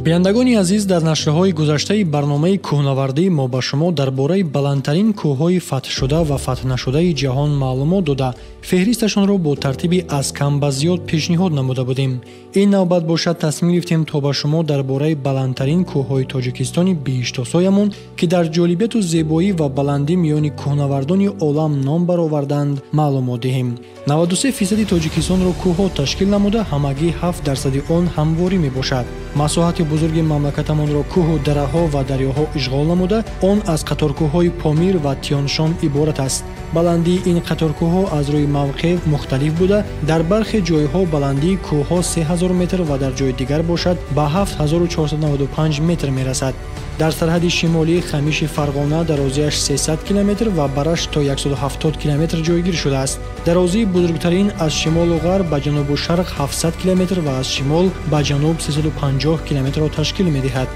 Бинандагони азиз, дар нашрҳои гузаштаи барномаи кӯҳнавардӣ мо ба шумо дар бораи баландтарин кӯҳҳои фатҳшуда ва фатҳнашудаи ҷаҳон маълумот дода, феҳристашонро бо тартиби аз кам ба зиёд пешниҳод намуда будем. Ин навбат бошад тасмим гирифтем то ба шумо дар бораи баландтарин кӯҳҳои Тоҷикистони биҳиштосоямон, ки дар ҷолибияту зебоӣ ва баландӣ миёни кӯҳнавардони олам ном бароварданд, маълумот диҳем. 93% Тоҷикистонро кӯҳҳо ташкил намуда, ҳамагӣ 7% он ҳамворӣ мебошад. Масоҳати бузурги мамлакатамонро кӯҳу дараҳо ва дарёҳо ишғол намуда, он аз қаторкӯҳҳои Помир ва Тёншон иборат аст. Баландии ин қаторкӯҳҳо аз рӯи мавқеъ мухталиф буда, дар бархе ҷойҳо баландии кӯҳҳо 3000 метр ва дар ҷои дигар бошад ба 7495 метр мерасад. Дар сарҳади шимолии хамиши Фарғона дарозиаш 300 километр ва бараш то 170 километр ҷойгир шудааст. Дарозии бузургтарин аз шимолу ғарб ба ҷанубу шарқ 700 километр ва аз шимол ба ҷануб 350 километрро ташкил медиҳад.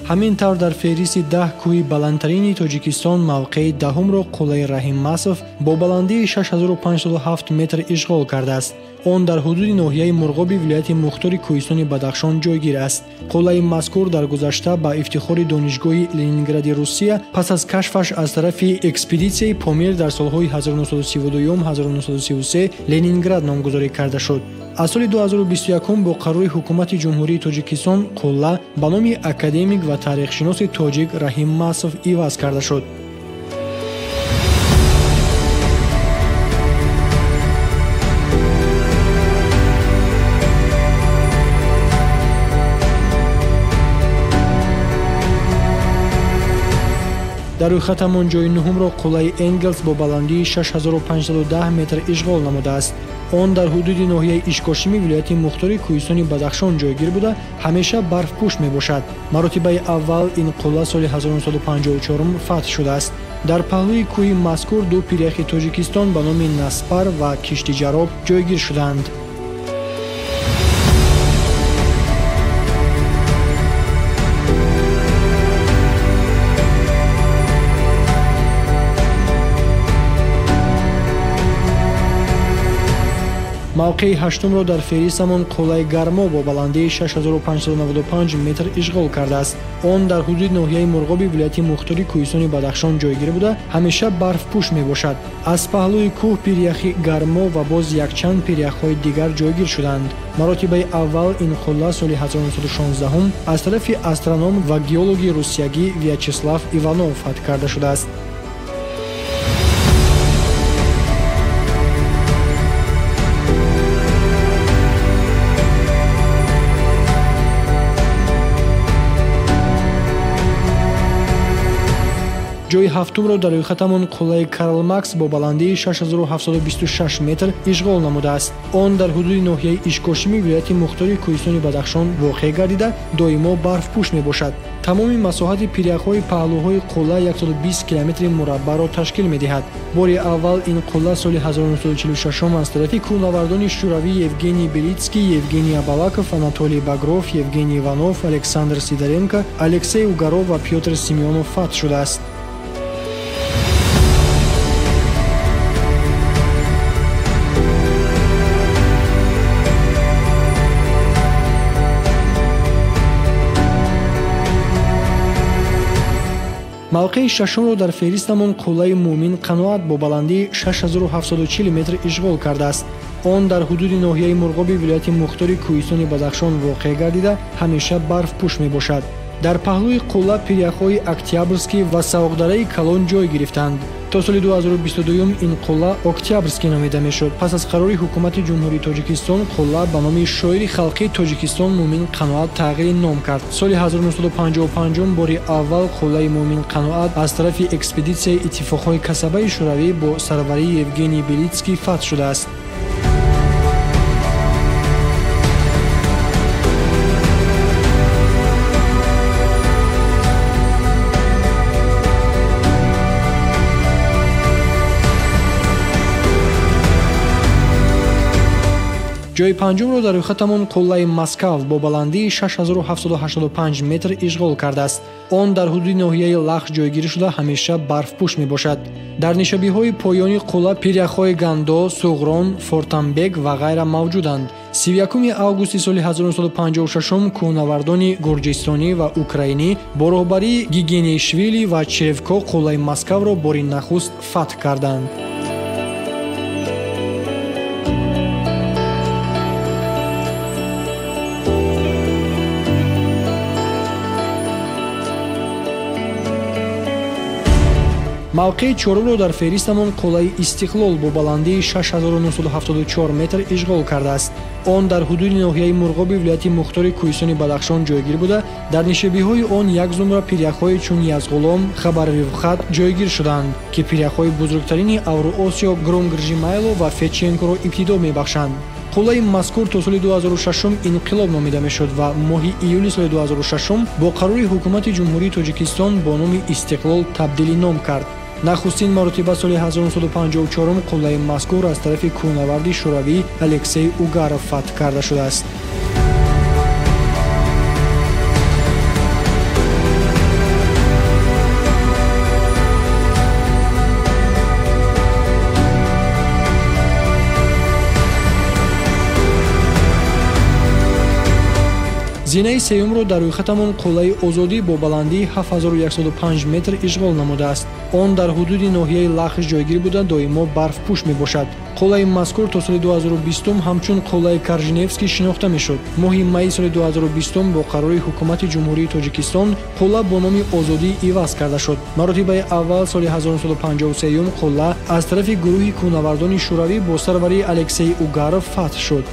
Ҳамин тавр дар феҳристи 10 кӯҳи баландтарини Тоҷикистон мавқеи даҳумро қуллаи Раҳим Масов бо баландии 6507 метр ишғол кардааст. Он дар ҳудуди ноҳияи Мурғоби вилояти Мухтори Кӯҳистони Бадахшон ҷойгир аст. Қуллаи мазкур дар гузашта ба ифтихори Донишгоҳи Ленингради Русия пас аз кашфаш аз тарафи экспедитсияи Помир дар солҳои 1932-1933 Ленинград номгузорӣ карда шуд. Аз соли 2021 бо қарори ҳукумати Ҷумҳурии Тоҷикистон қулла ба номи академик ва таърихшиноси тоҷик Раҳим Масов иваз карда шуд. Дар рӯйхатамон ҷои нуҳумро қуллаи Энгелс бо баландии 6510 метр ишғол намудааст. Он дар ҳудуди ноҳияи Ишкошими вилояти Мухтори Кӯҳистони Бадахшон ҷойгир буда, ҳамеша барфпӯш мебошад. Маротибаи аввал ин қулла соли 1954 фатҳ шудааст. Дар паҳлӯи кӯҳи мазкур ду пиряхи Тоҷикистон ба номи Наспар ва Киштиҷароб ҷойгир шудаанд. Мавқеи ҳаштумро дар феҳристамон қуллаи Гармо бо баландии 6595 метр ишғол кардааст. Он дар ҳудуди ноҳияи Мурғоби вилояти Мухтори Кӯҳистони Бадахшон ҷойгир буда, ҳамеша барфпӯш мебошад. Аз паҳлӯи кӯҳ пиряхи Гармо ва боз якчанд пиряхҳои дигар ҷойгир шуданд. Маротибаи аввал ин қулла соли 1916 аз тарафи астроном ва геологи русиягӣ Вячеслав Иванов фатҳ карда шудааст. Ҷои ҳафтумро дар рӯйхатамон қуллаи Карл Маркс бо баландии 6726 метр ишғол намудааст. Он дар ҳудуди ноҳияи Ишкошими вилояти Мухтори Кӯҳистони Бадахшон воқеъ гардида, доимо барфпӯш мебошад. Тамоми масоҳати пиряхҳои паҳлӯҳои қулла 120 километри мураббаъро ташкил медиҳад. Бори аввал ин қулла соли 1946 аз тарафи кӯҳнавардони шӯравӣ Евгений Белитский, Евгений Абалаков, Анатолий Багров, Евгений Иванов, Александр Сидоренко, Алексей Угаров ва Пётр Семёнов фатҳ шудааст. Мавқеи шашумро дар феҳристамон қуллаи Мӯмин Қаноат бо баландии 6740 метр ишғол кардааст. Он дар ҳудуди ноҳияи Мурғоби вилояти Мухтори Кӯҳистони Бадахшон воқеъ гардида, ҳамеша барфпӯш мебошад. Дар паҳлӯи қулла пиряхҳои Октябрский ва Савоқдараи Калон ҷой гирифтанд. То соли 2022 ин қулла Октябрский номида мешуд. Пас аз қарори ҳукумати Ҷумҳурии Тоҷикистон қулла ба номи шоири халқии Тоҷикистон Мӯмин Қаноат тағйири ном кард. Соли 1955 бори аввал қуллаи Мӯмин Қаноат аз тарафи экспедитсияи иттифоқҳои касабаи шӯравӣ бо сарварии Евгений Белитский фатҳ шудааст. Ҷойи панҷумро дар рӯйхатамон қуллаи Москав бо баландии 6785 метр ишғол кардааст. Он дар ҳудуди ноҳияи Лахш ҷойгир шуда, ҳамеша барфпӯш мебошад. Дар нишобиҳои поёни қулла пиряхҳои Гандо, Суғрон, Фортамбек ва ғайра мавҷуданд. 31 августи соли 1956 кӯҳнавардони гурҷистонӣ ва украинӣ бо роҳбарии Гигинеишвили ва Черевко қуллаи Москавро бори нахуст фатҳ карданд. Мавқеи чорумро дар феҳристамон қуллаи Истиқлол бо баландии 6974 метр ишғол кардааст. Он дар ҳудуди ноҳияи Мурғоби вилояти Мухтори Кӯҳистони Бадахшон ҷойгир буда, дар нишебиҳои он як зумра пиряхҳои чун Язғулом, Хабарвивхат ҷойгир шудаанд, ки пиряхҳои бузургтарини Авруосиё Громгржимайло ва Федченкоро ибтидо мебахшанд. Қуллаи мазкур то соли 2006 инқилоб номида мешуд ва моҳи июли соли 2006 бо қарори ҳукумати Ҷумҳурии Тоҷикистон бо номи Истиқлол табдили ном кард. Нахустин маротиба соли 1954 қуллаи мазкур аз тарафи кӯҳнаварди шӯравӣ Алексей Угаров фатҳ карда шудааст. Зинаи сеюмро дар рӯйхатамон қуллаи Озодӣ бо баландии 7105 метр ишғол намудааст. Он дар ҳудуди ноҳияи Лахш ҷойгир буда, доимо барфпӯш мебошад. Қуллаи мазкур то соли 2020 ҳамчун қуллаи Корженевский шинохта мешуд. Моҳи майи соли 2020 бо қарори ҳукумати Ҷумҳурии Тоҷикистон қулла бо номи Озодӣ иваз карда шуд. Маротибаи аввал соли 1953 қулла аз тарафи гурӯҳи кӯҳнавардони шӯравӣ бо сарварии Алексей Угаров фатҳ шуд.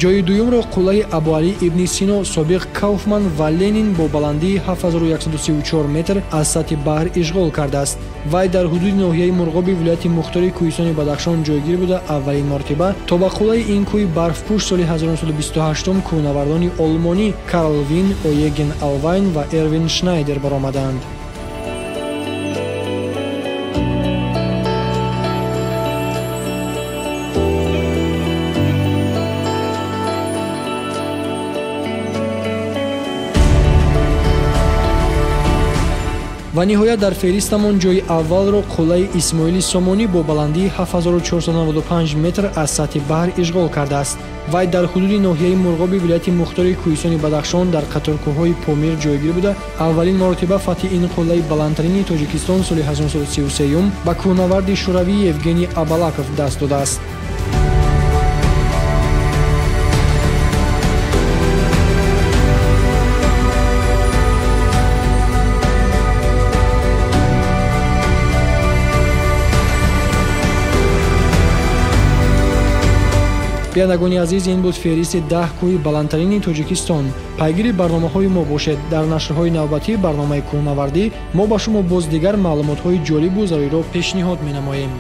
Ҷойи дуюмро қуллаи Абуалӣ ибни Сино, собиқ Кауфман ва Ленин бо баландии 7134 метр аз сатҳи баҳр ишғол кардааст. Вай дар ҳудуди ноҳияи Мурғоби вилояти Мухтори Кӯҳистони Бадахшон ҷойгир буда, аввалин маротиба то ба қуллаи ин кӯҳи барфпӯш соли 1928 кӯҳнавардони олмонӣ Карл Вин, Оеген Алвайн ва Эрвин Шнайдер баромаданд. Ва ниҳоят дар феҳристамон ҷойи аввалро қуллаи Исмоили Сомонӣ бо баландии 7495 метр аз сатҳи баҳр ишғол кардааст. Вай дар ҳудуди ноҳияи Мурғоби вилояти Мухтори Кӯҳистони Бадахшон дар қаторкӯҳҳои Помир ҷойгир буда, аввалин маротиба фатҳи ин қуллаи баландтарини Тоҷикистон соли 1933 ба кӯҳнаварди шӯравӣ Евгений Абалаков даст додааст. Бинандагони азиз, ин буд феҳристи 10 кӯҳи баландтарини Тоҷикистон. Пайгири барномаҳои мо бошед. Дар нашрҳои навбатии барномаи кӯҳнавардӣ мо ба шумо боз дигар маълумотҳои ҷолибу заруриро пешниҳод менамоем.